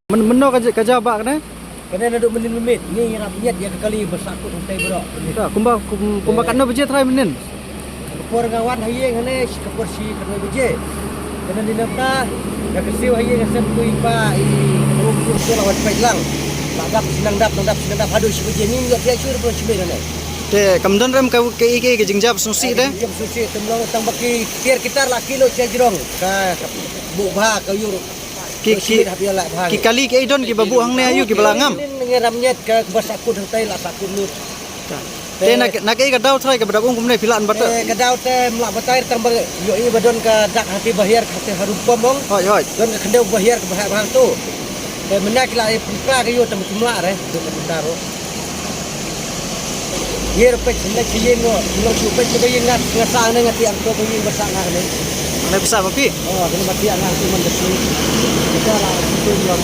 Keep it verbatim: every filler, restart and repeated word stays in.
Mynno ka jia ba kane? Kane naduh mynnin mynmiet ngi ngi rap miet ïa ka kali ba sahkut hangtai baroh. Kumba kumba katno baje trai mynnin? Ka por nga wan ha ïing hangne shi ka por shi katno baje. Kane ni namta da ka siew ha ïing ha sem ku i pa i rum rum tu la wan peit lang. La dap shi nang dap nang dap shi nang dap haduh shi baje ngi ngi ïa shu rum shi baje hangne. Te kam don rem ka ka i ka jingjia sngewsih de. Jingjia sngewsih te mlong tang ba ki tiar ki tar la ki lo cha jrong ka buh bha ka ïur. Ki ki ki kali ki don ki ba buh hangne aïu ki ba la ngam. Ngi ram ñiat ka ba sahkut hangtai la sahkut lut. Te na na ka daw trai ka ba dap ung kumne phi lah ban batai. Ka daw te mlah batai tang ba ïohi ba don ka dak hati bahiar hati harum pom ong. Hoi hoi. Don ka khyndew bahiar ka bahar bahar tu. Te mynna ki la ai pynpra ka ïoh tang ba ki mlah re. Don ka pynta ro. Ye ro peit sendai ki ïing ngo, ngo chu peit ka ïing nga nga sa ne nga ti ang to ka ïing ba sa nga ne. Ane ba sa ma phi? Oh, kene ba ti ang nga tu man da chu. Kita la tu ïoh.